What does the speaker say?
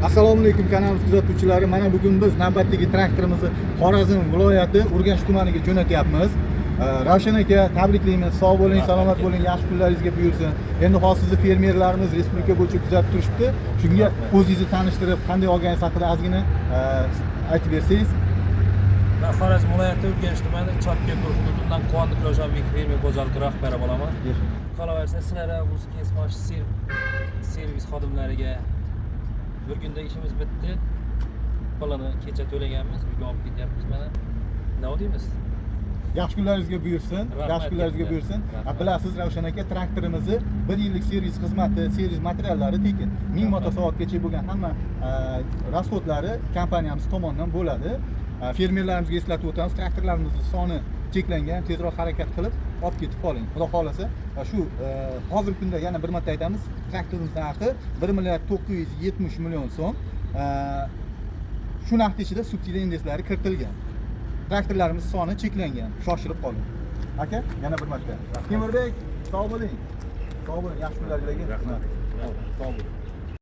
Assalomu alaykum, kanalimiz kuzatuvchilari. Mana bugun biz navbatdagi traktorimizni Xorazm viloyati Urganch tumaniga jo'natyapmiz. Ravshan aka, tabriklaymiz. Sog' bo'ling, salomat bo'ling, yaxshi kunlaringizga buyursin. Endi hozir sizni fermerlarimiz respublika bo'yicha kuzatib turishibdi. Shunga o'zingizni tanishtirib, qanday olganingiz haqida ozgina aytib bersangiz. Man Xorazm viloyati Urganch tumani Chotko'pir hududidan Quvondiq Ravshanbek fermer xo'jaligi rahbari bo'laman. Qolaversa, sizlar Uzkesmash servis xodimlariga bir kunda ishimiz bitdi. Pulini kecha to'laganmiz, bugun olib ketyapmiz mana. Nima deymiz? Yaxshi kunlaringizga buyursin. Rahmat Yaxshi kunlaringizga katta. buyursin. Rahmat. Bilasiz, Ravshan aka, traktorimizni bir yillik servis xizmati, servis materiallari tekin. 1000 motosoatgacha bo'lgan hamma расход lari kompaniyamiz tomonidan bo'ladi. Fermerlarimizga eslatib o'tamiz, traktorlarimizni soni cheklangan, tezroq harakat qilib olib ketib qoling. Xudo xohlasa, shu hozirgi kunda yana bir marta aytamiz, traktorimiz narxi 1 milliard 970 million so'm. Shu narxni ichida subsidiya indekslari kiritilgan. Traktorlarimiz soni cheklangan, shoshilib qoling. Aka, yana bir marta. Temurbek, sog' bo'ling. Sog' bo'ling, yaxshi kunlaringizga. Rahmat. Sog' bo'ling.